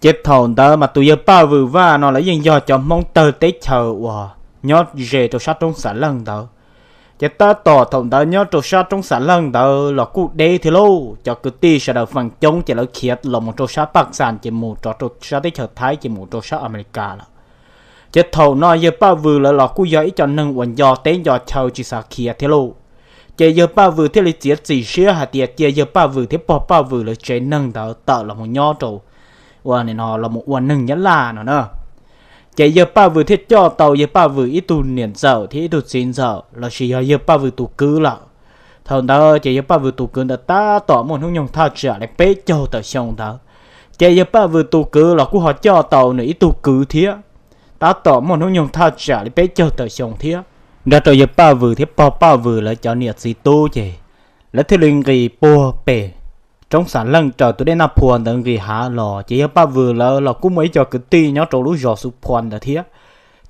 Ces thaum ntawd mas tus yawg Paj Vwm Vaj no lawv yeej yog cov Hmoob tawg teb chaws uas nyob ze rau sab roob Xam Leej ntawd. Ces tab tom thaum ntawd nyob rau sab roob Xam Leej ntawd los kuj deb thiab lauj, cov kwv tij sawv daws feem coob ces lawv khiav los mus rau sab Paj Xas ces mus rov rau sab teb chaws Thaib ces mus rau sab Amelikas lawm. Ces thaum no yawg Paj Vwm lawv los kuj yog ib co neeg uas nco teb nco chaw tsis xav khiav thiab lauj. Ces yawg Paj Vwm thiaj li txiav txim siab hais tias cia yawg Paj Vwm thiab pog Paj Vwm lawv tsev neeg ntawd tawm los mus nyob rau ua no los mus ua neeg Nyab Laj no na. Ces yawg Paj Vwm thiaj coj tau yawg Paj Vwm ib tug niam ntxawm thiab ib tug txiv ntxawm lossis yog yawg Paj Vwm tus kwv lawm. Thaum ntawd ces yawg Paj Vwm tus kwv ntawd tab tom muaj hnub nyoog thaj tsam li peb caug tawm xyoo ntawd. Ces yawg Paj Vwm tus kwv los kuj ho coj tau nws ib tug kwv thiab, tab tom muaj hnub nyoog thaj tsam li peb caug tawm xyoo thiab. Nrog rau yawg Paj Vwm thiab pog Paj Vwm lawv cov niam txiv tub ces lawv thiaj li nqis puag pem roob Xam Leej raws tus dej Naj Phua ntawd nqis hav los, ces yawg Paj Vwm lawv los kuj muaj ib co kwv tij nyob rau lub zos Xu Phua ntawd thiab.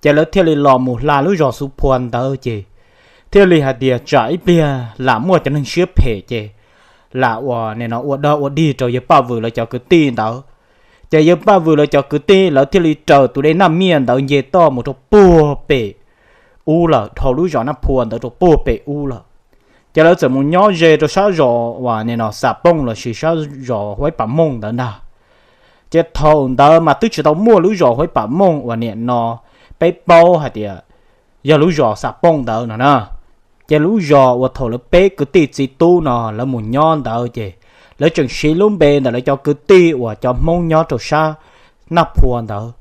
Ces lawv thiaj li los mus hla lub zos Xu Phua ntawd ces thiaj li hais tias tsam ib pliag lam muaj cov neeg siab phem ces lam ua nim no ua dog ua dig rau yawg Paj Vwm lawv cov kwv tij ntawd. Ces yawg Paj Vwm lawv cov kwv tij lawv thiaj li raws tus dej Naj Miaj ntawd nce toj mus rau puag pem ub lawm, dhau lub zos Naj Phua ntawd rau puag pem ub lawm. Ces lawv txawm mus nyob ze rau sab zos uas nim no Xam Pooj lossis sab zos Huaib Pam Mooj ntawd ntag. Ces thaum ntawd mas twb tsis tau muaj lub zos Huaib Pam Mooj uas nim no peb paub hais tias yog lub zos Xam Pooj ntawd no na. Ces lub zos uas thaum lawv peb kwv tij txiv tub no lawv mus nyob ntawd ces lawv tseem siv lub npe ntawm lawv cov kwv tij uas cov Hmoob nyob rau sab Naj Phua ntawd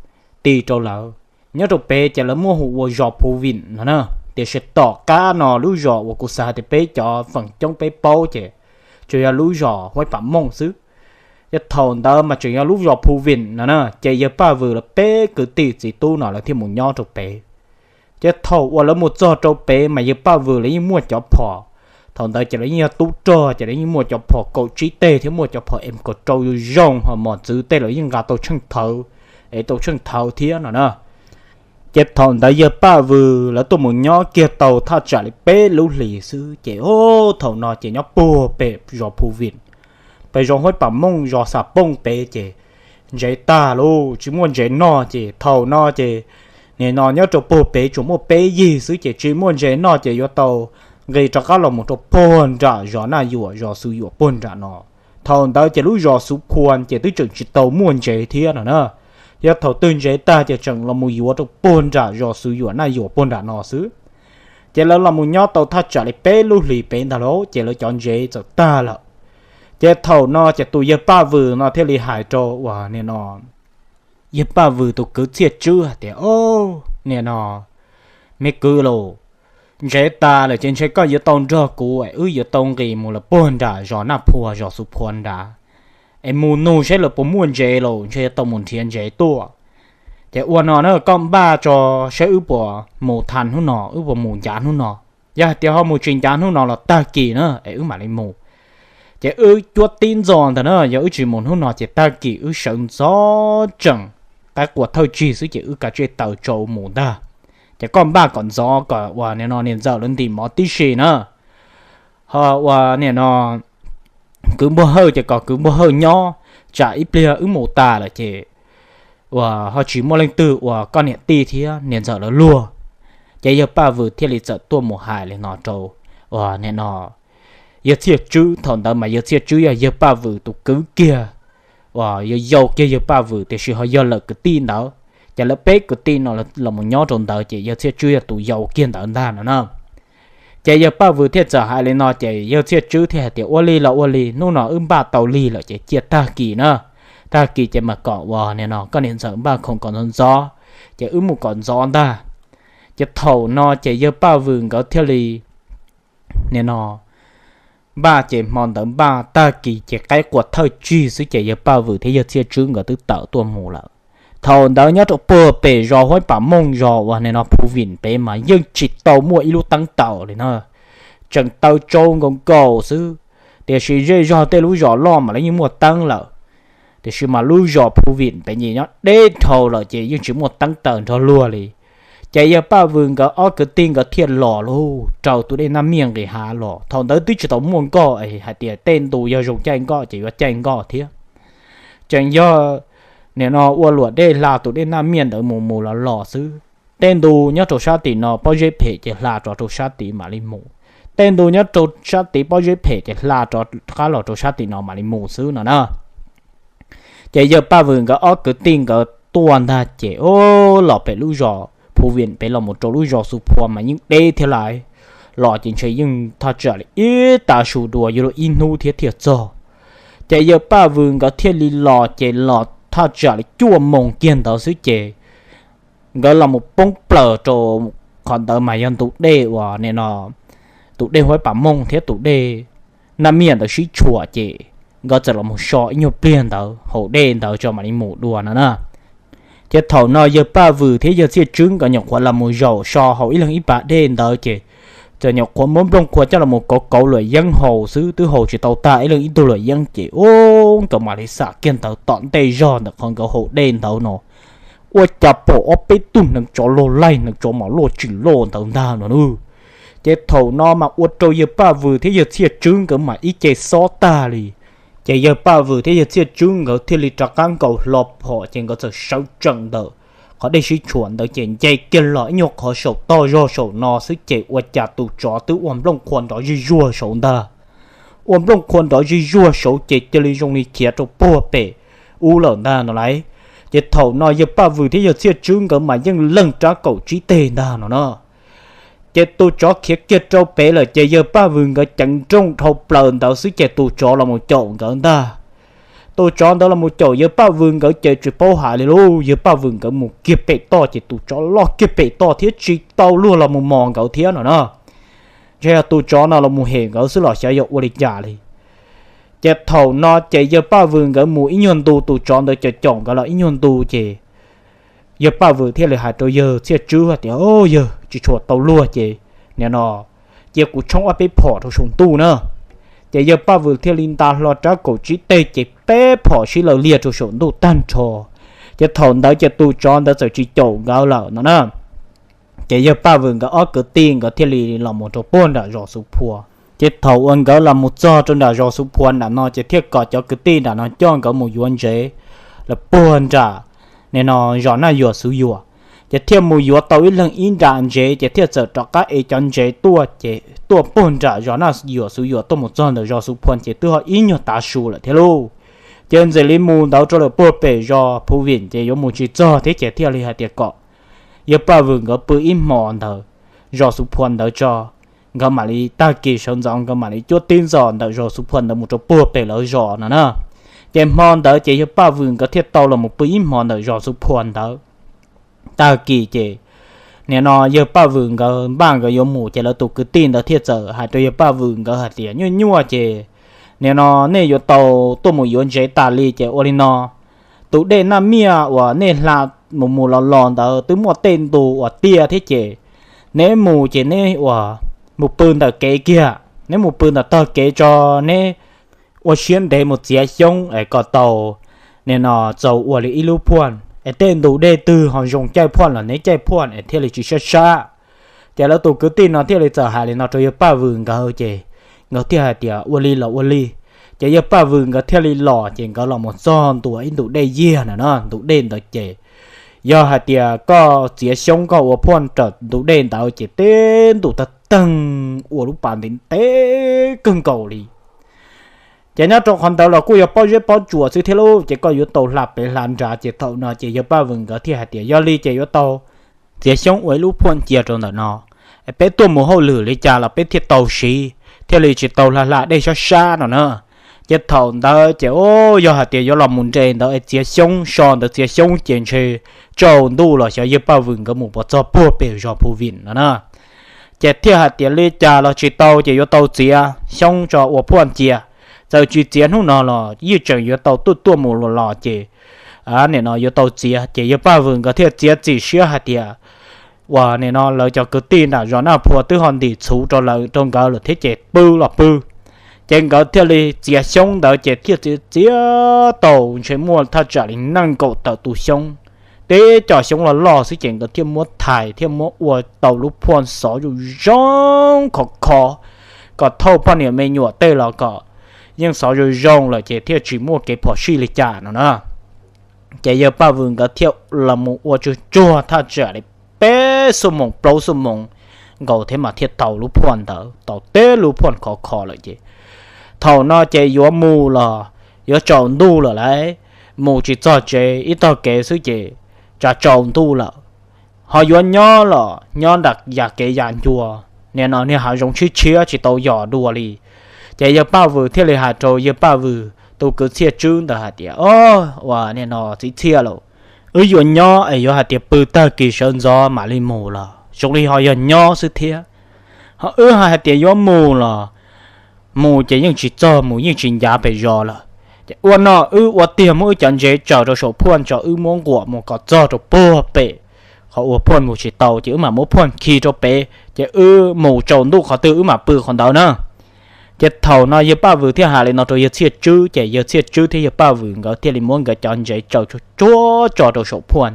tis rau lawv. Nyob rau pem ces lawv muab hu ua zos Phu Vim no na. Tiam sis tom qab no lub zos uas kuv xav hais tias peb cov feem coob peb paub ces tsuas yog lub zos Huaib Pam Mooj xwb. Ces thaum ntawd mas tseem yog lub zos Phu Vim no na, ces yawg Paj Vwm lawv peb kwv tij txiv tub no lawv thiaj mus nyob rau pem. Ces thaum uas lawv mus txog rau pem mas yawg Paj Vwm lawv yeej muaj cov phom. Thaum ntawd ces lawv yeej yog tub rog ces lawv yeej muaj cov phom kaum tsib teg thiab muaj cov phom M kaum rau zoo zoo, ho mos txwv tej lawv yeej nqa tau tsheej thawv, es tau tsheej thawv thiab no na. Ces thaum ntawd yawg Paj Vwm lawv tuaj mus nyob kiag tau thaj tsam li peb lub hlis xwb ces o, thaum no ces nyob puag pem zos Phu Vim, pem zos Huaib Pam Mooj zos Xam Pooj pem ces ntsev tag lauj, tsis muaj ntsev noj ces thaum no ces nim no nyob rau puag pem tsuas muaj peb yig xwb ces tsis muaj ntsev noj ces yuav tau nqis rov qab los mus rau puag nram zos Naj Yuam zos Xu Yuam puag nram no. Thaum ntawd ces lub zos Xu Phua ces twb tseem tsis tau muaj ntsev thiab no na. Yog thaum twg ntsev tag ces tseem los mus yuav rau puag nram zos Xu Yuam Naj Yuam puag nram no xwb. Ces lawv los mus nyob tau thaj tsam li peb lub hlis pem ntag lauj ces lawv cov ntsev txawm tag lawm. Ces thaum no ces tus yawg Paj Vwm no thiaj li hais rau uas nim no yawg Paj Vwm tus kwv Txhiaj Tswb hais tias, o, nim no me kwv lauj, ntsev tas lawm ces ntshe koj yuav tau nrog kuv es wb yuav tau nqis mus lawm puag nram zos Naj Phua zos Xu Phua nrad, es mus nug saib lawv puas muaj ntsev lauj, ntshe yuav tau mus nrhiav ntsev tuaj. Ces ua no na, koj npaj tso saib wb puas mus tag hnub no, wb puas mus ncav hnub no. Yog hais tias ho mus tsis ncav hnub no los tag kis na es wb mam li mus. Ces wb cuab tib ntxo ntag na, yog wb tsis mus hnub no ces tag kis wb sawv ntxov tseem qaib qua thawj tsig xwb ces wb kav tsij taws tsau mus ntag. Ces koj npaj kom ntxov kom uas nim no niam ntxawm lawv ntim mov tib si na, ho uas nim no kwv Npuag Hawj ces kom kwv Npuag Hawj nyob, tsam ib pliag wb mus tas lawm ces uas ho tsis muaj leej twg uas koj niam tij thiab niam ntxawm lawv luag. Ces yawg Paj Vwm thiaj li txawm tuaj mus hais li no rau uas nim no yawg Txhiaj Tswb. Thaum ntawd mas yawg Txhiaj Tswb yog yawg Paj Vwm tus kwv kiag, uas yau yau kiag yawg Paj Vwm tiam sis ho yog lawm kwv tij ntawd. Ces lawv peb kwv tij no los mus nyob rau ntawd ces yawg Txhiaj Tswb yog tus yau kiag ntawd ntag no na. Ces yawg Paj Vwm thiaj txawm hais li no ces yawg Txhiaj Tswb thiaj hais tias, ua li los ua li, hnub no wb npaj tau lig lawm ces cia tag kis na, tag kis ces mas kom uas nim no koj niam ntxawm npaj khoom kom ntxov ntxov, ces wb mus kom ntxov ntag. Ces thaum no ces yawg Paj Vwm nkawd thiaj li nim no npaj ces hmo ntawd npaj tag kis ces qaib qua thawj tsig xwb ces yawg Paj Vwm thiab yawg Txhiaj Tswb nkawd twb tawm tuaj mus lawm. Thaum ntawd nyob rau puag pem zos Huaib Pam Mooj zos uas nim no Phu Vim pem mas yeej tsis tau muaj ib lub teeb taws li na, tseem taws tsau nkaus nkaus xwb, tiam sis zej zog tej lub zos loj mas lawv yeej muaj teeb lawm. Tiam sis mas lub zos Phu Vim pem ces nyob deb dhau lawm ces yeej tsis muaj teeb taws nrog luag li. Ces yawg Paj Vwm nkawd ob kwv tij nkawd thiaj los lauj, raws tus dej Naj Miaj nqis hav los. Thaum ntawd twb tsis tau muaj nkoj es hais tias tej ntu yog zoo caij nkoj ces yuav caij nkoj thiab. Tseem yog nim no ua luam dej hla tus dej Naj Miaj ntawd mus mus los los xwb. Tej ntu nyob rau sab tim no pob zeb phem ces hla rov rau sab tid mam li mus, tej ntu nyob rau sab tid pob zeb phem ces hla rov qab los rau sab tim no mam li mus xwb no na. Ces yawg Paj Vwm nkawd ob kwv tij nkawd tuaj ntag ces o, los pem lub zos Phu Vim pem los mus rau lub zos Xu Phua mas yeej deb thiab lais, los ces ntshe yeej thaj tsam li ib tav su dua yuav luag ib hnub thiab thiaj txog. Ces yawg Paj Vwm nkawd thiaj li los ces los thaj tsam li cuaj moos kiag ntawd xwb ces nkawd los mus poob plaws rau qhov ntawd mas yog ntu dej uas nim no tus dej Huaib Pas Mooj thiab tus dej Naj Miaj ntawd sib tshuam ces nkawd txawm los mus so ib nyuag pliag ntawd haus dej ntawd tso mam li mus dua no na. Ces thaum no yawg Paj Vwm thiab yawg Txhiaj Tswb nkawd nyuam qhuav los mus zaum so haus ib leeg ib pas dej ntawd ces txawm nyuam qhuav muab nplooj qhuav coj los mus kauv kauv luam yeeb haus xwb, twb haus tsis tau tag ib leeg ib tug luam yeeb ces ub nkawd mam li xam kiag ntawd tom ntej zog ntawm qhov nkawd haus dej ntawd no, ua cas pom ob peb tug neev tsov loj laij neev tsov mas loj tsis loj ntawd ntag no na. Ces thaum no mas ua rau yawg Paj Vwm thiab yawg Txhiaj Tswb nkawd mas ib ce xob tag li. Ces yawg Paj Vwm thiab yawg Txhiaj Tswb nkawd thiaj li rov qab nkaus hlo phom ces nkawd txawm sawv tsees ntawm qhov dej sib tshuam ntawd ces nce kiag los ib nyuag qhov saum toj zog saum no xwb ces ua cas tus tsov twb ua nplooj qhuav nrov zij zuag saud ntag. Ua nplooj qhuav nrov zij zuag saud ces cia li zoo li khiav rau puag pem ub lawm ntag no lauj. Ces thaum no yawg Paj Vwm thiab yawg Txhiaj Tswb nkawd mas yeej leeg rab kaum tsib teg ntag no na. Ces tus tsov khiav kiag rau pem lawm ces yawg Paj Vwm nkawd ceev nrooj dhau plaws ntawd xwb ces tus tsov los mus caum nkawd ntag. Tus tsov ntawd los mus caum yawg Paj Vwm nkawd ces tsis paub hais li lauj, yawg Paj Vwm nkawd mus kiag pem toj ces tus tsov loj kiag pem toj thiab tsis tau luag los mus mos nkawd thiab no na. Ntshe yog tus tsov no los mus hem nkawd xwb los xyov yog ua li cas li. Ces thaum no ces yawg Paj Vwm nkawd mus ib nyuag ntu tus tsov ntawd caum caum nkawd los ib nyuag ntu ces yawg Paj Vwm thiaj li hais rau yawg Txhiaj Tswb tias, Yawg, tsis tshua tau luag ces nim no cia kuv tshoob ob peb phom rau saum ntuj na. Ces yawg Paj Vwm thiaj li nta hlo rab kaum tsib teg ces peb phom sib law liag rau saum ntuj tag nrho. Ces thaum ntawd ces tus tsov ntawd txawm tsis caum nkawd lawm no na. Ces yawg Paj Vwm nkawd ob kwv tij nkawd thiaj li los mus rau puag nram zos Xu Phua. Ces thaum uas nkawd los mus txog rau nram zos Xu Phua nram no ces thiaj kom cov kwv tij nram no coj nkawd mus yuav ntsev lawm puag nram nim no zos Naj Yuam Xuv Yuam. Ces thiaj mus yuav tau ib leeg ib nra ntsev ces thiaj txawm rov qab ev cov ntsev tuaj ces tuaj puag nram zos Naj Yuam Xuv Yuam tuaj mus txog ntawm zos Xu Phua ces twb ho ib nyuag tav su lawm thiab lauj. Ces ntxim li mus ntawd rau lawm puag pem zos Phu Vim ces yuav mus tsis txog thiab ces thiaj li hais tias kom yawg Paj Vwm nkawd pw ib hmo ntawd zos Xu Phua ntawd tso, nkawd mam li tag kis sawv ntxov nkawd mam li cuab tib ntxos ntawm zos Xu Phua ntawd mus rau puag pem lawv zos no na. Ces hmo ntawd ces yawg Paj Vwm nkawd thiaj tau los mus pw ib hmo ntawm zos Xu Phua ntawd. Tag kis ces nim no yawg Paj Vwm nkawd npaj nkawd yuav mus ces lawv tus kwv tij ntawd thiaj txawm hais rau yawg Paj Vwm nkawd hais tias, Nyuaj nyuaj ces nim no nej yuav tau tuaj mus yuav ntsev tas li ces ua li no, tus dej Naj Miaj uas nej hla mus mus los los ntawd twb muaj tej ntu uas tiaj thiab ces neb mus ces neb uas mus pw ntawm kev kiag, neb mus pw ntawm tog kev tso, neb ua siab ntev mus txiav xyoob es kom tau nim no txaus ua li ib lub phuaj es tej ntu dej twg ho zoo caij phuaj los neb caij phuaj es thiaj li tsis sab sab. Ces lawv tus kwv tij no thiaj li txawm hais li no rau yawg Paj Vwm nkawd ces nkawd thiaj hais tias, Ua li los ua li. Ces yawg Paj Vwm nkawd thiaj li los ces nkawd los mus txog ntua ib ntu dej yiag na no, ntu dej ntawd ces yog hais tias koj txiav xyoob koj ua phuaj raws ntu dej ntawd ces teb ntu tag teeg ua lub pas ntev ntev kawg nkaus li. Ces nyob rau qhov ntawd los kuj yog pob zeb pob tsuas xwb thiab lauj, ces koj yuav tau hla pem hla nrad. Ces thaum no ces yawg Paj Vwm nkawd thiaj hais tias, Yog li ces yuav tau txiav xyoob ua ib lub phuaj cia rau ntawm no, peb tuaj mus hauj lwm li cas los peb thiaj tau siv, thiaj li tsis tau hla hla dej sab sab no na. Ces thaum ntawd ces o, yog hais tias yuav los mus nres ntawd es txiav xyoob so ntawd txiav xyoob ces ntshe tsaus ntuj los xyov yawg Paj Vwm nkawd mus puas txog puag pem zos Phu Vim no na. Ces thiaj hais tias li cas los tsis tau ces yuav tau txiav xyoob tso ua phuaj cia. Txawm tsis txiav hnub no los yeej tseem yuav tau tuaj tuaj mus los los ces nim no yuav tau txiav. Ces yawg Paj Vwm nkawd thiaj txiav txim siab hais tias uas nim no lawv cov kwv tij nram zos Naj Phua twb ho ntim txhuv rau lawv rau nkawd lawm thiab ces pw los pw. Ces nkawd thiaj li txiav xyoob ntawd ces thiaj txiav txiav tau ntshe muaj thaj tsam li nees nkaum tawm tus xyoob. Teb cov xyoob loj loj xwb ces nkawd thiaj muab thais thiaj muab ua tau lub phuaj xov zoo zoo khov kho, kom thauj poj niam me nyuam tej los kom yeej xov zoo zoo lawm ces thiaj tsis muaj kev phom sij li cas no na. Ces yawg Paj Vwm nkawd thiaj los mus ua tsuag tsuag thaj tsam li peb xuab moos plaub xuab moos nkaus thiab mas thiaj tau lub phuaj ntawd, tau teb lub phuaj khov kho lawm ces thaum no ces yuav mus los yuav tsaus ntuj lawm lauj, mus tsis txog tsev ib tog kev xwb ces tsaus ntuj lawm. Ho yuav nyob los nyob nram yam kev yam ncua, nim no niag hav zoov tshiab tshiab tsis tau yos dua li. Ces yawg Paj Vwm thiaj li hais rau yawg Paj Vwm tus kwv Txhiaj Tswb ntawd hais tias, O, uas nim no txiv Txhiaj lauj, wb yuav nyob es yuav hais tias pw tag kis sawv ntxov mam li mus los zoo li ho yog nyob xwb thiab. Ho wb hais tias yuav mus los mus ces yeej tsis txog, mus yeej tsis ncav pem zos lawm. Ces ua no wb ua tiag muab wb cov ntsev tsaws rau saum phuaj tso, wb muab nquam mus kom txog rau puag pem qhov uas phuaj mus tsis tau ces wb mam muab phuaj khi rau pem ces wb mus tsaus ntuj qhov twg wb mam pw qhov ntawd na. Ces thaum no yawg Paj Vwm thiaj hais li no rau yawg Txhiaj Tswb ces yawg Txhiaj Tswb thiab yawg Paj Vwm nkawd thiaj li muab nkawd cov ntsev tsaws tsuag tsuag tso rau saum phuaj.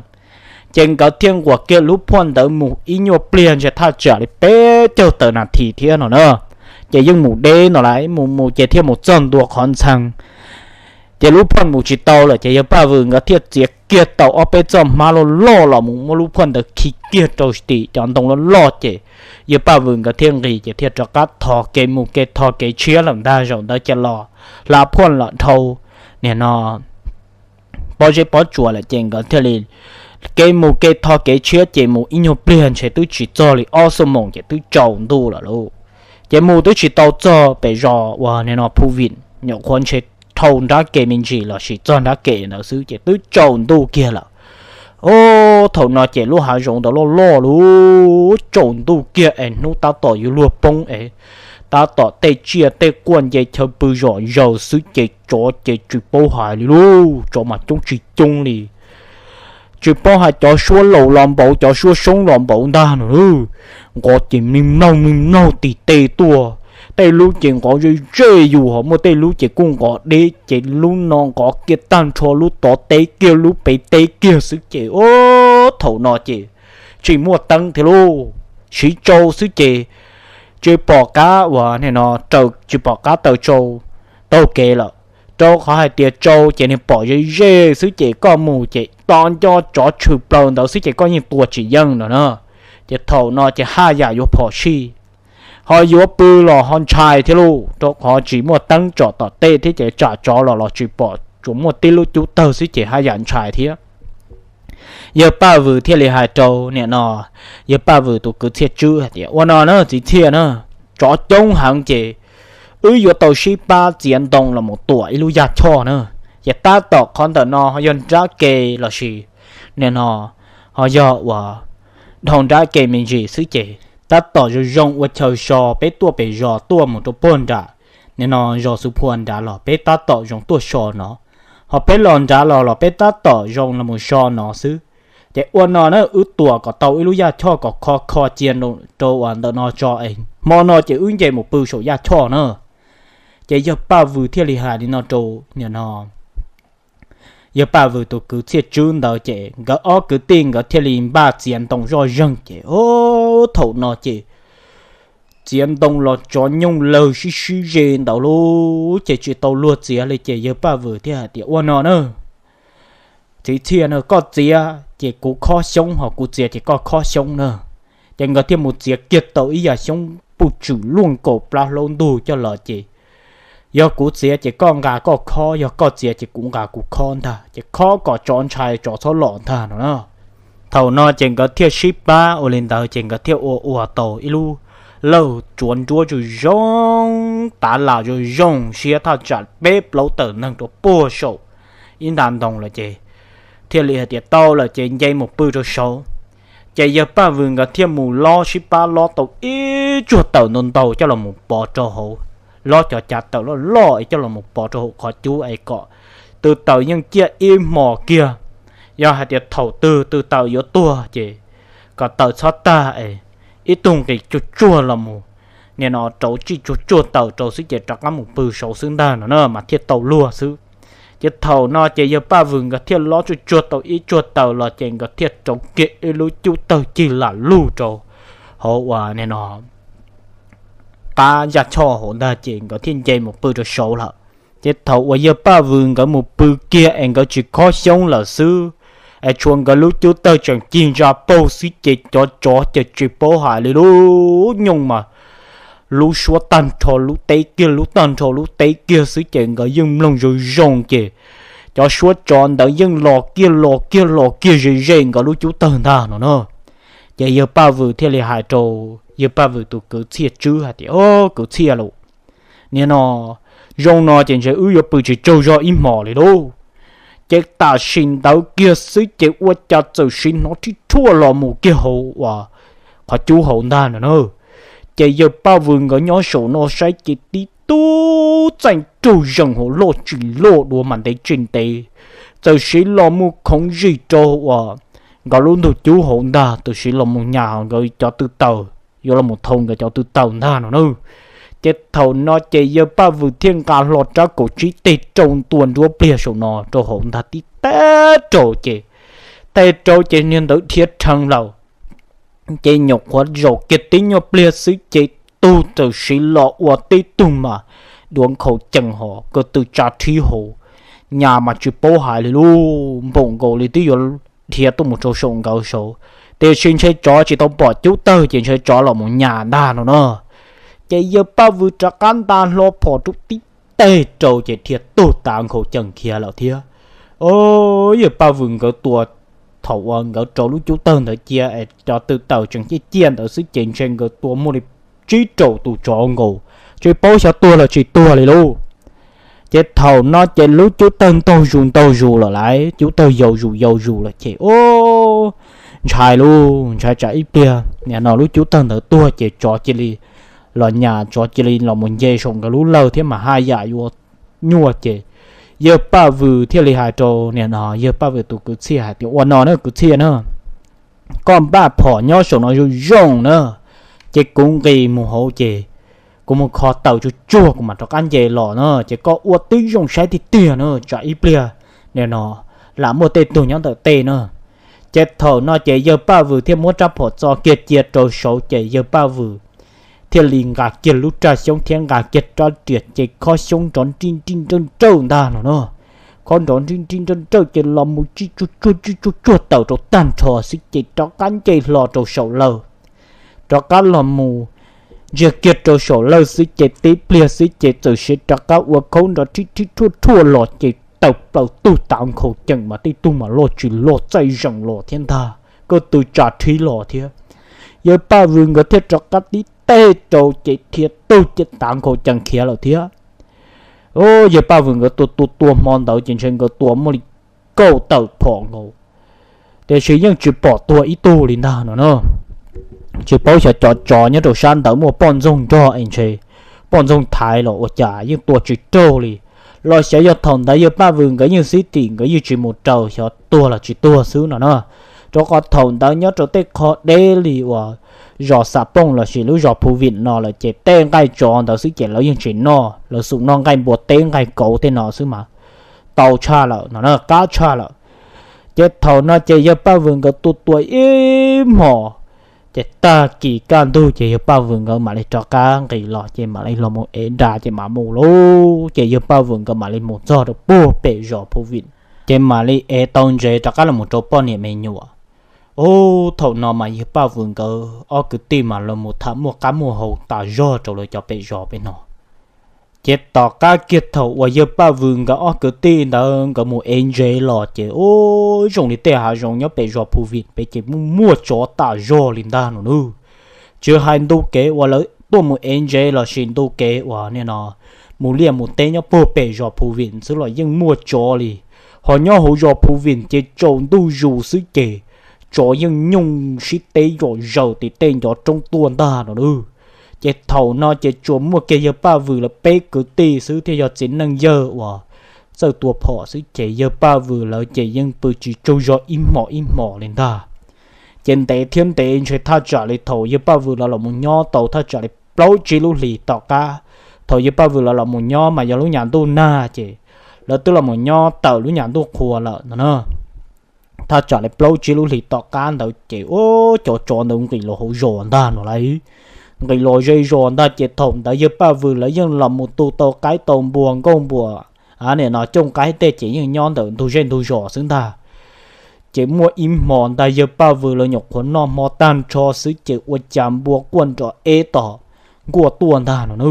Ces nkawd thiaj nquam kiag lub phuaj ntawd mus ib nyuag pliag ntshe thaj tsam li peb caug tawm nas this thiab no na. Ces yeej mus deb no lawm, mus mus ces thiaj mus txog ntua qhov ntxhee. Ces lub phuaj mus tsis tau lawm ces yawg Paj Vwm nkawd thiaj txiav kiag tau ob peb txoj hmab loj loj los mus muab lub phuaj ntawd khi kiag rau tim cov ntoo loj loj ces yawg Paj Vwm nkawd thiaj nqis ces thiaj rov qab tho kev mus kev tho kev tshiab lawm ntag. Zaum ntawd ces los hla phuaj los dhau nim no pob zeb pob tsuas lawm ces nkawd thiaj li kev mus kev tho kev tshiab ces mus ib nyuag pliag ntshe twb tsis txog li ob xuab moos ces twb tsaus ntuj lawm lauj. Ces mus twb tsis tau txog pem zos uas nim no Phu Vim, nyuam qhuav ntshe dhau nrab ke me ntsis los sis txog nrab ke ntawd xwb ces twb tsaus ntuj kiag lawm. O, thaum no ces lub hav zoov ntawd loj loj lauj, tsaus ntuj kiag es hnub tab tom yuav luag poob es tab tom tej tsiaj tej quaj nce chaw pw zom zaws xwb ces tsov ces tsis paub hais li lauj, tsov mas coob tsis coob li. Tsis paub hais cov suab laus los npaum cov suab soob los npaum ntag no lauj. Nqov ces mlig mlaug mlig mlaug tim tej tuaj, tej lub ces nqov ze ze yus ho muaj tej lub ces kuj nqov deb ces lub no nqov kiag tag nrho lub tod teb kiag lub pem teb kiag xwb ces o, thaum no ces tsis muaj teeb thiab lauj, siv tsau xwb ces tsis pom qab uas nim no raws, tsis pom qab taws tsau taug kev lawm. Rau qhov hais tias tsau ces nws pom ze ze xwb ces koj mus ces to nco tsov tshwm plaws ntawd xwb ces koj yeej tua tsis yeej no na. Ces thaum no ces haj yam yuav phom sij, ho yuav pw los ho ntshai thiab lauj, rau qhov tsis muaj teeb tsom tom tej thiab ces tsam tsov los los tsis pom, tsuas muaj tib lub cub tawg xwb ces haj yam ntshai thiab. Yawg Paj Vwm thiaj li hais rau nim no, yawg Paj Vwm tus kwv Txhiaj Tswb hais tias, Ua no na txiv Txhiaj na, tsov coob heev ces wb yuav tau sib pab txiav ntoo los mus tuam ib lub yaj choj na. Ces tab tom qhov ntawm no ho yog nrab ke los sis nim no ho yog uas dhau nrab ke me ntsis xwb ces tab tom zoo zoo ua chaw so peb tuaj pem zos tuaj mus rau puag nram nim no zos Xu Phua nrad los peb tab tom zoo tuaj so no, ho peb los nrad los los peb tab tom zoo los mus so no xwb. Ces ua no na wb tuam kom tau ib lub yaj choj kom kho kho cia rau uas ntawm no tso es hmo no ces wb nce mus pw saum yaj choj na. Ces yawg Paj Vwm thiaj li hais li no rau nim no yawg Paj Vwm tus kwv Txhiaj Tswb ntawd ces nkawd ob kwv tij nkawd thiaj li npaj txiav ntoo zoj zeeg ces o, thaum no ces txiav ntoo los tsov nyooj lawg sib sib ze ntawd lauj, ces tsis tau luag txiav li ces yawg Paj Vwm thiaj hais tias, Ua no na txiv Txhiaj na, koj txiav ces kuv khob xyoob, ho kuv txiav ces koj khob xyoob na. Ces nkawd thiaj mus txiav kiag tau ib yam xyoob puj tswm luaj nkaus plab hlaub ntug coj los ces yog kuv txiav ces koj nqa koj khob, yog koj txiav ces kuv nqa kuv khob ntag, ces khob kom tsov ntshai tsov txhob los ntag no na. Thaum no ces nkawd thiaj sib pab ua li ntawd ces nkawd thiaj ua ua tau ib lub lawj tsuav nruab zoo zoo, tav las zoo zoo siab thaj tsam peb plaub tawm neeg rau puag saum ib nta ntoo lawm ces thiaj li hais tias tau lawm ces nce mus pw rau saud. Ces yawg Paj Vwm nkawd thiaj mus lob, sib pab lob tau ib tsuag taws ntau ntau coj los mus pov rau hauv, lob cov cav taws loj loj es coj los mus pov rau hauv qhov cub es kom tw taws yeej ciaj ib hmos kiag. Yog hais tias thaum twg tw taws yuav tuag ces kom taws txhob tag es ib tug nqis tsuag tsuag los mus, nim no rauv tsij tsuag tsuag taws rau xwb ces rov qab mus pw saud xwb ntag no na mas thiaj tau luag xwb. Ces thaum no ces yawg Paj Vwm nkawd thiaj lob tsuag tsuag tau ib tsuag taws los ces nkawd thiaj rauv kiag ib lub cub tawg cig lam lug rau hauv uas nim no qab yaj choj hauv ntag ces nkawd thiaj nce mus pw rau saud lawm. Ces thaum uas yawg Paj Vwm nkawd mus pw kiag es nkawd tsis khob xyoob lawm xwb, es tshuav nkawd lub cub tawg tseem cig ntsa paug xwb ces cov tsov ces tsis paub hais li lub nyoog mas lub suab tag nrho lub teb kiag, lub tag nrho lub teb kiag xwb ces nkawd yeej mloog zoo zoo ces cov suab tsov ntawd yeej los kiag los kiag los kiag ze ze nkawd lub cub tawg ntag no na. Ces yawg Paj Vwm thiaj li hais rau yawg Paj Vwm tus kwv Txhiaj Tswb hais tias, O, kwv Txhiaj lauj, nim no zoo no ces ntshe wb yuav pw tsis tsaug zog ib hmos li lauj. Ces tam sim ntawd kiag xwb ces ua cas txawm sim hnov rhib rhuaj los mus kiag hauv uas qhov cub hauv ntag no na. Ces yawg Paj Vwm nkawd nyob saum no saib ces tib tug txaij raug zees hauv loj tsis loj dua mas ntev tsis ntev, txawm sim los mus khoov zim rau uas nkawd lub ntug cub hauv ntag, txawm sim los mus nyas nkawd cov tw taws, yuav los mus thau nkawd cov tw taws ntag no na. Ces thaum no ces yawg Paj Vwm thiaj nqa hlo rab kaum tsib teg rau ntua nruab pliag saum no rau hauv ntag tib teg rau ces, teg rau ces niag ntawd dhia rhees lawm. Ces nyuam qhuav zaum kiag tib nyuag pliag xwb ces tug txawm sim los ua tib tug mas duav nkhaus cees hos ko tw tsa rhib hauv, nyas mas tsis paub hais li lub npaum nkaus li twb yuav dhia tuaj mus rau saum nkawd saud, tiam sis ntshe tsov tsis tau pom cub tawg ces ntshe tsov los mus nyas ntag no na. Ces yawg Paj Vwm rov qab nta hlo phom rau tib teg rau ces dhia tug tav nkhaus cees khiav lawm thiab. O, yawg Paj Vwm nkawd tua, thaum uas nkawd rau lub cub tawg ntawd cia es cov tw taws tseem ciaj ciaj ntawd xwb ces ntshe nkawd tua muaj li tsib rau tus tsov nkaus, tsis paub xyov tuag los tsis tuag li lauj. Ces thaum no ces lub cub tawg ntaug zus ntaug zus lawm lauj, cub tawg yau zus yau zus lawm ces, o, ntshai lauj, ntshai tsam ib pliag nim no lub cub tawg ntawd tuag ces tsov cia li los nyas, tsov cia li los mus nce saum nkawd lub lawg thiab mas haj yam yuav nyuaj ces yawg Paj Vwm thiaj li hais rau nim no yawg Paj Vwm tus kwv Txhiaj hais tias, Ua no na kwv Txhiaj na, koj npaj phom nyob saum no zoo zoo na, ces kuv nqis mus hauv ces kuv mus kho taws tsuag tsuag kuv mam rov qab nce los na, ces koj ua tib zoo saib tiag tiag na, tsam ib pliag nim no lam muaj tej tug nyob ntawm tej na. Ces thaum no ces yawg Paj Vwm thiaj muab rab phom txo kiag cia rau saud ces yawg Paj Vwm thiaj li nqa kiag lub raj xyoob thiab nqa kiag rab riam ces khob xyoob nrov nrij nrij nrawj nrawj ntag no na. Khob nrov nrij nrij nrawj nrawj ces los mus tsij tsuag tsuag tsij tsuag tsuag taws rau tag nrho xwb ces rov qab nce hlo rau saum lawg, rov qab los mus ntsiag kiag rau saum lawg xwb ces tib pliag xwb ces txawm sim rov qab ua khob nrov rhib rhib rhuaj rhuaj los ces tawm plaws tug tav nkhaus cees mas tej tug mas loj tsis loj txaij zees los thiab ntag, ko tw tsa rhib los thiab. Yawg Paj Vwm nkawd thiaj rov qab tib teg rau ces dhia tug ces tav nkhaus cees khiav lawm thiab. Yawg Paj Vwm nkawd tua tua tua hmo ntawd ces ntshe nkawd tua muaj li kaum tawm phom nkaus, tiam sis yeej tsis pom tuag ib tug li ntag no na. Tsis paub xyov cov tsov nyob rau sab ntawd muaj poj ntxoog nrog es ntshe poj ntxoog thaiv los ua cas yeej tua tsis raug li, los xyov yog thaum ntawd yawg Paj Vwm nkawd yeej xib tim nkawd yeej tsis mus raws xyov tuag los tsis tuag xwb no na. Rau qhov thaum ntawd nyob rau tej qho deb li uas zos Xam Pooj lossis lub zos Phu Vim no lawm ces tej nqaij tsov ntawd xwb ces lawv yeej tsis noj, lawv xum noj nqaij npua teb nqaij kauv tej no xwb mas tau tshaj lawm no na, qab tshaj lawm. Ces thaum no ces yawg Paj Vwm nkawd tua tua ib hmos, ces tag kis kaj ntug ces yawg Paj Vwm nkawd mam li rov qab nqis los ces mam li los mus ev nra ces mam mus lauj. Ces yawg Paj Vwm nkawd mam li mus txog rau puag pem zos Phu Vim, ces mam li ev tau ntsev rov qab los mus rau poj niam me nyuam. Ub, thaum no mas yawg Paj Vwm nkawd ob kwv tij mas los mus tham muaj qab muaj hau tas zog rau lawv cov pem zos pem no. Ces tom qab kiag thaum uas yawg Paj Vwm nkawd ob kwv tij ntawd nkawd mus ev ntsev los ces ub, zoo li tej hav zoov nyob pem zos Phu Vim pem ces muaj muaj tsov tas zog li ntag no nawb. Tsis hais ntu kev uas lawv tuaj mus ev ntsev lossis ntu kev uas nim no mus liaj mus teb nyob puag pem zos Phu Vim xwb los yeej muaj tsov li. Ho nyob hauv zos Phu Vim ces tsaus ntuj zus xwb ces tsov yeej nyooj sib teb zom zaws tim tej ncov roob tuaj ntag no nawb. Ces thaum no ces tsuas muaj kiag yawg Paj Vwm lawv peb kwv tij xwb thiaj yog txiv neej yawg uas txawj tua phom xwb ces yawg Paj Vwm lawv ces yeej pw tsis tsaug zog ib hmos ib hmos li ntag. Ces ntev thiab ntev ntshe thaj tsam li thaum yawg Paj Vwm lawv los mus nyob tau thaj tsam li plaub tsib lub hlis tom qab. Thaum yawg Paj Vwm lawv los mus nyob mas yog lub nyam ntuj nag ces lawv twb los mus nyob tawm lub nyam ntuj qhua lawm no na. Thaj tsam li plaub tsib lub hlis tom qab ntawd ces ub, cov tsov ntawd nqis los hauv zos ntag no lauj. Nqis los ze zos ntag ces thaum ntawd yawg Paj Vwm lawv yeej los mus tu tau qaib tau npua nkauj npua Nim no cooj qaib tej ces yeej nyob ntawm ntug zej ntug zos xwb ntag. Ces muaj ib hmo ntag yawg Paj Vwm lawv nyuam qhuav noj hmo tag nrho xwb ces ua cas npua quaj nrov eb tom nkuaj tuaj ntag no na.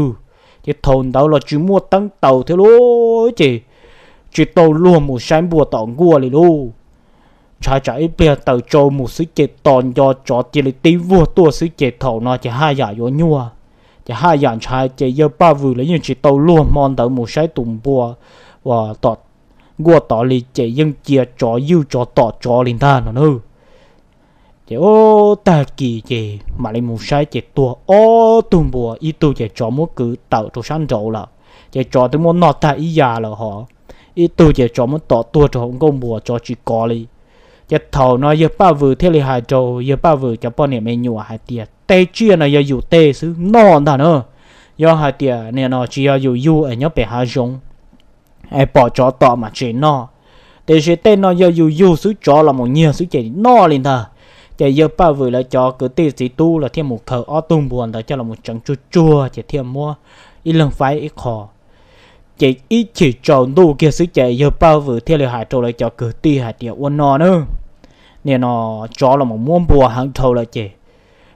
Ces thaum ntawd los tsis muaj teeb taws thiab lauj, ces tsis tau luag mus saib npua tom nkuaj li lauj. Ntshai tsam ib pliag taws tsau mus xwb ces tos nco tsov cia li tib vuag tuaj xwb ces thaum no ces haj yam yuav nyuaj. Ces haj yam ntshai ces yawg Paj Vwm lawv yeej tsis tau luag hmo ntawd mus saib tus npua uas tom nkuaj tod li ces yeej cia tsov ywj tsov tom tsov li ntag no na. Ces ub, tag kis ces mam li mus saib ces tuag ob tug npua, ib tug ces tsov muab kwv tawm rau sab nraud lawm, ces tsov twb muab noj tag ib yam lawm hos, ib tug ces tsov muab tom tuag rau hauv nkuaj npua tsov tsis kov li. Ces thaum no yawg Paj Vwm thiaj li hais rau yawg Paj Vwm cov poj niam me nyuam hais tias tej tsiaj no yog yus tej xwb noj ntag na. Yog hais tias nim no tsis yog yus yug es nyob pem hav zoov es pom tsov tom mas tsis noj, tiam sis tej no yog yus yug xwb tsov los mus nyiag xwb ces noj li ntag. Ces yawg Paj Vwm lawv cov kwv tij txiv tub los thiaj mus khaws ob tug npua ntawd coj los mus tseev tsuag tsuag ces thiaj muab ib leeg faib ib qho. Ces ib chim tsaus ntuj kiag xwb ces yawg Paj Vwm thiaj li hais rau lawv cov kwv tij hais tias ua no na, nim no tsov los mus muab npua heev dhau lawm ces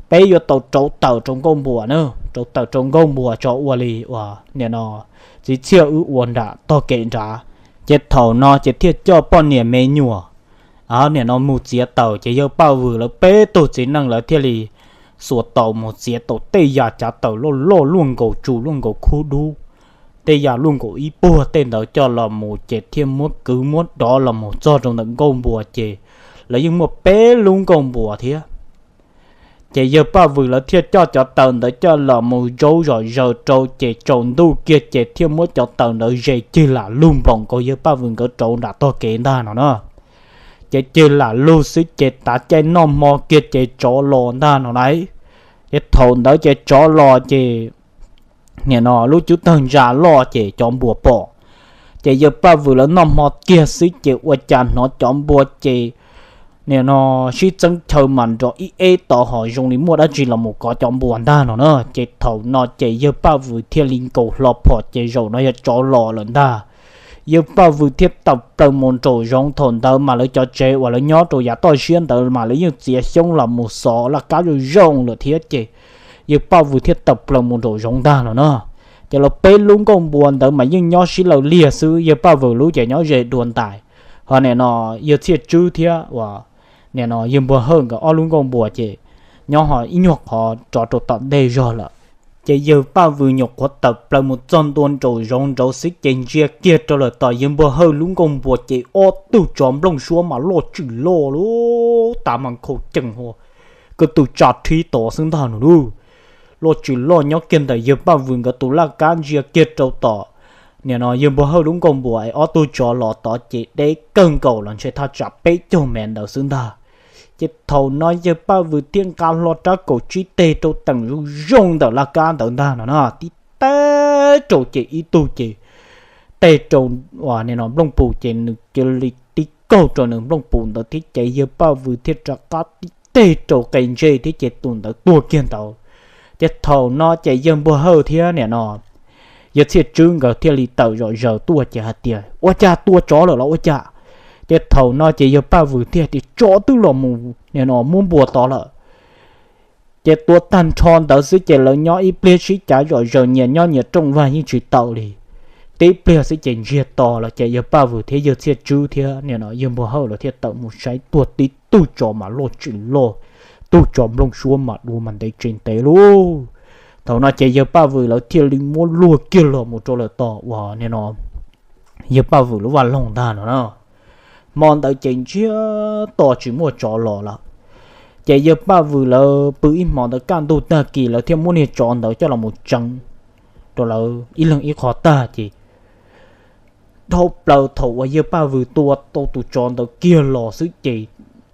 peb yuav tau rauv taws rau nkuaj npua na, rauv taws rau nkuaj npua tso ua li uas nim no txiv Txhiaj wb ua nram tog kev nrad. Ces thaum no ces thiaj coj poj niam me nyuam nim no mus txiav taws ces yawg Paj Vwm lawv peb tug txiv neej lawv thiaj li xuas taus mus txiav tau tej yam cav taws loj loj luaj nkaus tsu luaj nkaus khub dub, tej yam luaj nkaus ib puag tej ntawd coj los mus ces thiaj muab kwv muab dov los mus txog rau ntawm nkuaj npua ces lawv yeej muaj peb lub nkuaj npua thiab. Ces yawg Paj Vwm lawv thiaj coj cov taws ntawd coj los mus zaub zom zaws rau ces tsaus ntuj kiag ces thiaj muab cov taws ntawd ze cig lam lug npaum nkaus yawg Paj Vwm nkawd rauv nram tog kev ntag no na. Ces cig lam lug xwb ces tav caij noj hmo kiag ces tsov los ntag no lauj. Ces thaum ntawd ces tsov los ces nim no lub cub tawg ntsa loj ces cov npua pom. Ces yawg Paj Vwm lawv noj hmo kiag xwb ces ua cas hnov cov npua ces nim no sib txeeb chaw mas nrov ib eb tod ho zoo li muaj dab tsi los mus kov cov npua ntag no na. Ces thaum no ces yawg Paj Vwm thiaj li nkaus hlo phom ces zaum no yog tsov los lawm ntag. Yawg Paj Vwm thiaj tawm plaws mus nraum zoov, thaum ntawd mas lawv cov tsev uas lawv nyob rau yav toj siab ntawd mas lawv yeej txiav xyoob los mus xov laj kab zoo zoo lawm thiab ces yawg Paj Vwm thiaj tawm plaws mus nraum zoov ntag no na. Ces lawv peb lub nkuaj npua ntawd mas yeej nyob sib law liag xwb, yawg Paj Vwm lub ces nyob ze dua ntais, ho nim no yawg Txhiaj Tswb thiab uas nim no yawg Npua Hawj nkawd ob lub nkuaj npua ces nyob ho ib nyuag qhov rov rau tom ntej zog lawm. Ces yawg Paj Vwm nyuam qhuav tawm plaws mus txog ntua nraum zoov nraud xwb ces ntsia kiag rau lawm tom yawg Npua Hawj lub nkuaj npua ces ob tug tsov nplooj suab mas loj tshaj loj lub tav mas nkhaus ceem hua, kwv tus tsa rhib tod xwb ntag no lauj. Loj tshaj loj nyob kiag ntawm yawg Paj Vwm nkawd tus laj kab ntsia kiag rau tom nim no yawg Npua Hawj lub nkuaj npua es ob tug tsov los tod ces deb kawg nkaus los ntshe thaj tsam peb caug mev ntawd xwb ntag. Ces thaum no yawg Paj Vwm thiaj nqa hlo rab kaum tsib teg rau teem zoo zoo ntawm laj kab ntawd ntag no na, tib teg rau ces ib tug ces teg rau nim no nplooj pus ces nws cia li tib kaug rau nws nplooj pus ntawd thiab ces yawg Paj Vwm thiaj rov qab tib teg rau qe ntsej thiab ces tus ntawd tuag kiag ntawd. Ces thaum no ces yawg Npua Hawj thiab nim no yawg Txhiaj Tswb nkawd thiaj li tawm zom zaws tuaj ces hais tias ua cas tua tsov lawm los ua cas. Ces thaum no ces yawg Paj Vwm thiaj tias tsov twb los mus nim no muab npua tod lawm. Ces tua tag nrho ntawd xwb ces lawv nyob ib pliag sib cav zom zaws nyias nyob nyias rooj vag yeej tsis tau li. Tib pliag xwb ces ntsiag to lawm ces yawg Paj Vwm thiab yawg Txhiaj Tswb thiab nim no yawg Npua Hawj lawv thiaj tawm mus saib tuag tib tug tsov mas loj tshaj loj, tug tsov nplooj suab mas dua mas ntev tsev ntev lauj. Thaum no ces yawg Paj Vwm lawv thiaj li muab luag kiag los mus rau lawm tom uas nim no yawg Paj Vwm lub vaj loog ntag no na. Hmo ntawd ces ntsiag to tsis muaj tsov los lawm. Ces yawg Paj Vwm lawv pw ib hmo ntawd kaj ntug tag kis lawv thiaj muab niag tsov ntawd coj los mus tseev rau lawv ib leeg ib qho tag ces dhau plaws thaum uas yawg Paj Vwm tua tau tus tsov ntawd kiag los xwb ces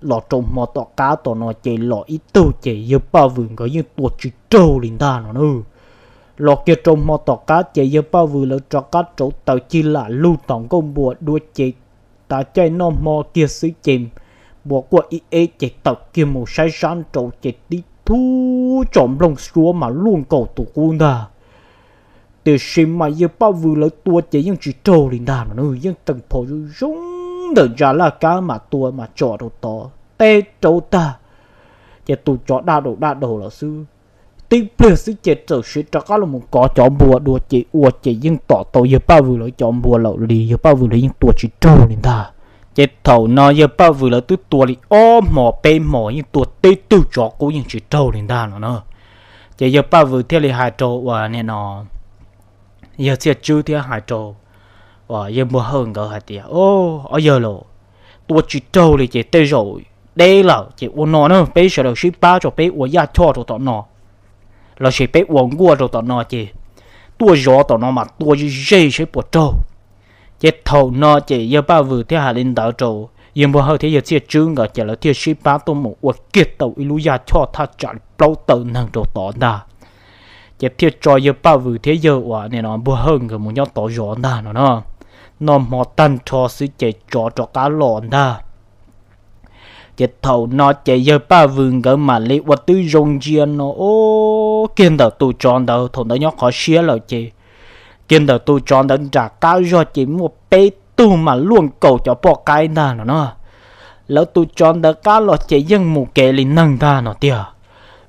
los rau hmo tom qab tom no ces los ib tug ces yawg Paj Vwm nkawd yeej tua tsis raug li ntag no na. Los kiag rau hmo tom qab ces yawg Paj Vwm lawv rov qab rauv taws cig lam lug tom nkuaj npua dua ces tav caij noj hmo kiag xwb ces npua quaj ib eb ces tawm kiag mus saib sab nraud ces tib tug tsov nplooj suab mas luaj nkaus tus qub ntag. Tiam sis mas yawg Paj Vwm lawv tua ces yeej tsis raug li ntag no, yeej teem phom zoo zoo ntawm ntsa laj kab mas tua mas tsom rau tod teb rau tag, ces tus tsov daj daus daj daus lawm xwb. Tib pliag xwb ces txawm siv rov qab los mus kov cov npua dua ces ua ces yeej tom tau yawg Paj Vwm lawv cov npua lawm li, yawg Paj Vwm lawv yeej tua tsis raug li ntag. Ces thaum no yawg Paj Vwm lawv twb tua li ob hmos peb hmos yeej tua tib tug tsov qub yeej tsis raug li ntag no na. Ces yawg Paj Vwm thiaj li hais rau uas nim no yawg Txhiaj Tswb thiab hais rau uas yawg Npua Hawj nkawd hais tias, Ob yawg los, tua tsis raug li ces tej zaum deb lawm ces ua no na, peb sawv daws sib pab tso, peb ua yaj choj rau tom no lossis peb ua nkuaj rau tom no ces tuaj zov tom no mas tua ze ze saib puas raug. Ces thaum no ces yawg Paj Vwm thiaj hais li ntawd rau yawg Npua Hawj thiab yawg Txhiaj Tswb nkawd ces lawv thiaj sib pab tuaj mus ua kiag tau ib lub yaj choj thaj tsam li plaub tawm neeg rau tod ntag. Ces thiaj tso yawg Paj Vwm thiab yawg uas nim no Npua Hawj nkawd mus nyob tod zov ntag no na. Noj hmo tag nrho xwb ces tsov rov qab los ntag. Ces thaum no ces yawg Paj Vwm nkawd mam li ua tib zoo ntsia no, o, kiag ntawm tus tsov ntawd, thaum ntawd nyob qhov siab lawm ces kiag ntawm tus tsov ntawd nram qab zog ces muaj peb tug mas luaj nkaus cov poj qaib ntag no na. Lawv tus tsov ntawd qab los ces yeej mus kev li neeg ntag no tiag.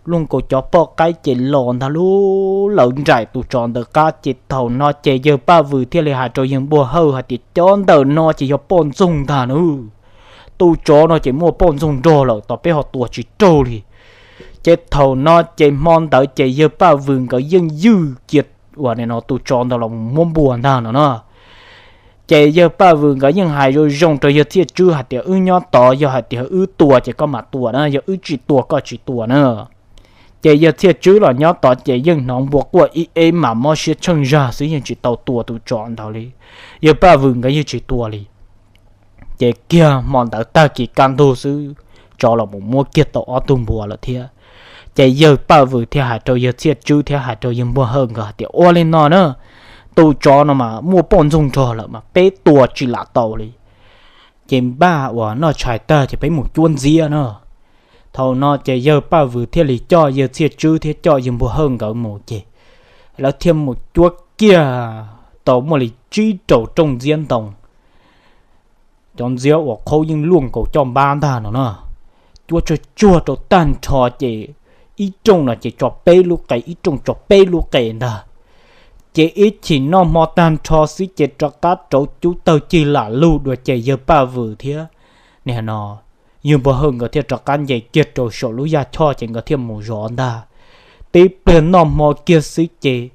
Luaj nkaus cov poj qaib ces los ntag lub lawv nraim tus tsov ntawd qab ces thaum no ces yawg Paj Vwm thiaj li hais rau yawg Npua Hawj hais tias, Cov ntawm no ces yog poj ntxoog ntag na. Tus tsov no ces muaj poj ntxoog nrog lawm, tos peb ho tua tsis raug li. Ces thaum no ces hmo ntawd ces yawg Paj Vwm nkawd yeej ywj cia uas nim no tus tsov ntawd los muab npua ntag no na. Ces yawg Paj Vwm nkawd yeej hais zoo zoo rau yawg Txhiaj Tswb hais tias, Wb nyob tod yog hais tias wb tua ces koj mam tua na, yog wb tsis tua koj tsis tua na. Ces yawg Txhiaj Tswb los nyob tod ces yeej hnov npua quaj ib eb mas mob siab tsheej zag xwb, yeej tsis tau tua tus tsov ntawd li. Yawg Paj Vwm nkawd yeej tsis tua li. Ces kiag hmo ntawd tag kis kaj ntug xwb, tsov los mus muab kiag tau ob tug npua lawm thiab. Ces yawg Paj Vwm thiaj hais rau yawg Txhiaj Tswb thiab hais rau yawg Npua Hawj nkawd hais tias, Ua li no na, tus tsov no mas muaj poj ntxoog nrog lawm mas peb tua tsis lam tau li. Ces npaj uas noj tshais tag ces peb mus cuab ntxiab na. Thaum no ces yawg Paj Vwm thiaj li coj yawg Txhiaj Tswb thiab coj yawg Npua Hawj nkawd mus ces lawv thiaj mus cuab kiag tau muaj li tsib rau rooj ntxiab ntoo. Cov ntxiab uas qhaub yeej luaj nkaus coj npab ntag no na. Cuab tsuag tsuag rau tag nrho ces ib rooj no ces tso peb lub qe, ib rooj tso peb lub qe ntag. Ces ib chim noj hmo tag nrho xwb ces rov qab rauv cub tawg cig lam lug dua ces yawg Paj Vwm thiab nim no yawg Npua Hawj nkawd thiaj rov qab nce kiag rau saum lub yaj choj ces nkawd thiaj mus zov ntag. Tib pliag noj hmo kiag xwb ces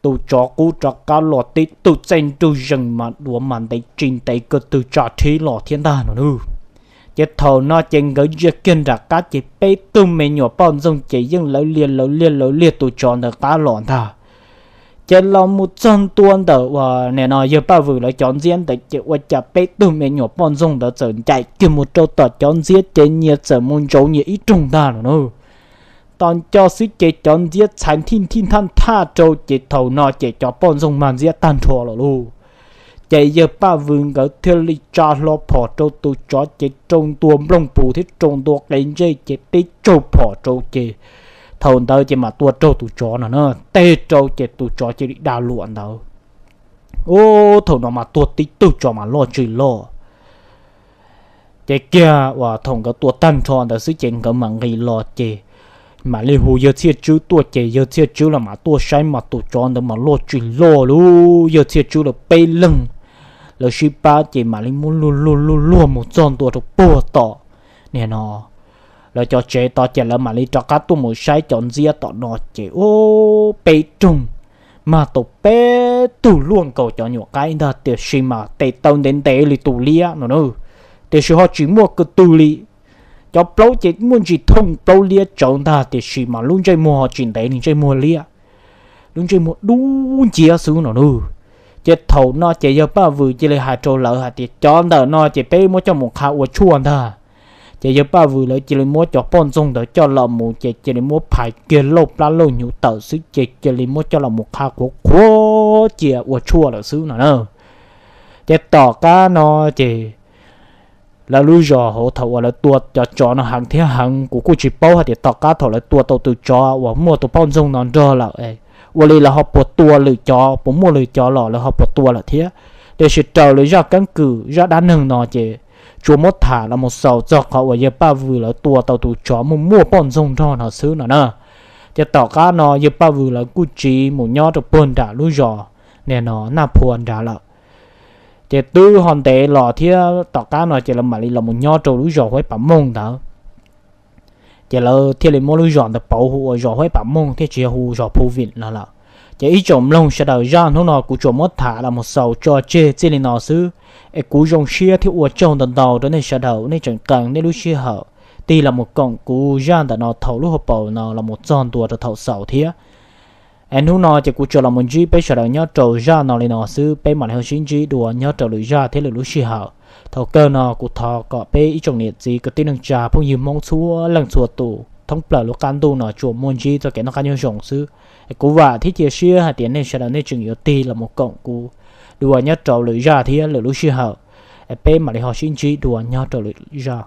tus tsov qub rov qab los tib tug txaij nrug zees mas duav mas ntev tsis ntev ko tw tsa rhib los thiab ntag no na. Ces thaum no ces nkawd ntsia kiag nram qab ces peb tug me nyuam poj ntxoog ces yeej lawv liag lawv liag lawv liag tus tsov ntawd qab los ntag. Ces los mus txog ntua ntawm uas nim no yawg Paj Vwm lawv cov ntxiab ntawd ces ua cas peb tug me nyuam poj ntxoog ntawd txawm ncaim kiag mus rau tom cov ntxiab ces nyias txawm mus ntsauv nyias ib rooj ntag no na. Tos nco xwb ces cov ntxiab txhais thij thij thaj thaj rau ces thaum no ces cov poj ntxoog mag ntxiab tag nrho lawm lauj. Ces yawg Paj Vwm nkawd thiaj li tsa hlo phom rau tus tsov ces rau ntua nplooj pus thiab rau ntua qe ntsej ces tib tsaug phom rau ces thaum ntawd ces mam tua raug tus tsov no na, teg rau ces tus tsov cia li da luam ntawd. Ub, thaum no mas tuag tib tug tsov mas loj tsis loj. Ces kiag uas thaum nkawd tua tag nrho ntawd xwb ces nkawd mam nqis los ces mam li hu yawg Txhiaj Tswb tuaj ces yawg Txhiaj Tswb los mam tuaj saib mas tus tsov ntawd mas loj tsis loj lauj. Yawg Txhiaj Tswb lawv peb leeg lawv sib pab ces mam li muab luag luag luag luag mus txog ntua rau puag tom nim no lawv cov tsev tod ces lawv mam li rov qab tuaj mus saib cov ntxiab tom no ces ub, peb rooj mag tau peb tug luaj nkaus cov nyuam qaib ntag tiam sis mas tes taw ntev ntev li tus liab no na, tiam sis ho tsis muaj ko tw li. Cov plaub ces muaj ntsis thooj plaub liab tsawv ntag tiam sis mas lub ntsej muag ho tsis ntev li ntsej muag liab, lub ntsej muag dub nciab xwb no na. Ces thaum no ces yawg Paj Vwm cia li hais rau lawv hais tias cov ntawm no ces peb muab coj mus qha ua tshuaj ntag. Ces yawg Paj Vwm lawv cia li muab cov poj ntxoog ntawd coj los mus ces cia li muab phais kiag lauj plab lauj hnyuv tawm xwb ces cia li muab coj los mus qha qhuav qhuav cia ua tshuaj lawm xwb no na. Ces tom qab no ces lawv lub zos hauv thaum uas lawv tua cov tsov no heev thiab heev, kuv kuj tsis paub hais tias tom qab thaum lawv tua tau tus tsov uas muaj tus poj ntxoog no nrog lawm, ua li lawv ho puas tua lwm cov, puas muaj lwm cov los lawv ho puas tua lawm thiab. Tiam sis raws li zaj keeb kwm zaj dab neeg no ces tsuas muab tham los mus xaus txog qhov uas yawg Paj Vwm lawv tua tau tus tsov muaj muaj poj ntxoog nrog no xwb no na. Ces tom qab no yawg Paj Vwm lawv kuj tsiv mus nyob rau puag nram lub zos nim no Naj Phua nrad lawm. Ces twb ho ntev los thiab tom qab no ces lawv mam li los mus nyob rau lub zos Huaib Pam Mooj ntawd. Ces lawv thiaj li muab lub zos ntawd pauv hu ua zos Huaib Pam Mooj thiab tsis yog hu zos Phu Vim no lawm. Ces ib tsoom mloog sawv daws, zaj hnub no kuv tsuas muab tham los mus xaus tso tseg txij li no xwb. Es kuv zoo siab thiab ua tsaug ntau ntau rau nej sawv daws nej tseem qee nej lub sij hawm tig los mus koom kuv zaj ntawm no thaum lub hauv paus no los mus txog ntua rau thaum xaus thiab. Es hnub no ces kuv tsuas los mus ntsib peb sawv daws nyob rau zaj no li no xwb, peb mam li ho sib ntsib dua nyob rau lwm zaj thiab lwm lub sij hawm. Thaum kawg no kuv thov kom peb ib tsoom niam txiv kwv tij neej tsa phooj ywg Hmoob txhua leej txhua tus thoob plaws lub qab ntuj no tsuas muaj ntsib txoj kev noj qab nyob zoo xwb. Es kuv vam thiab cia siab hais tias nej sawv daws nej tseem yuav tig los mus koom kuv dua nyob rau lwm zaj thiab lwm lub sij hawm. Es peb mam li ho sib ntsib dua nyob rau lwm zaj.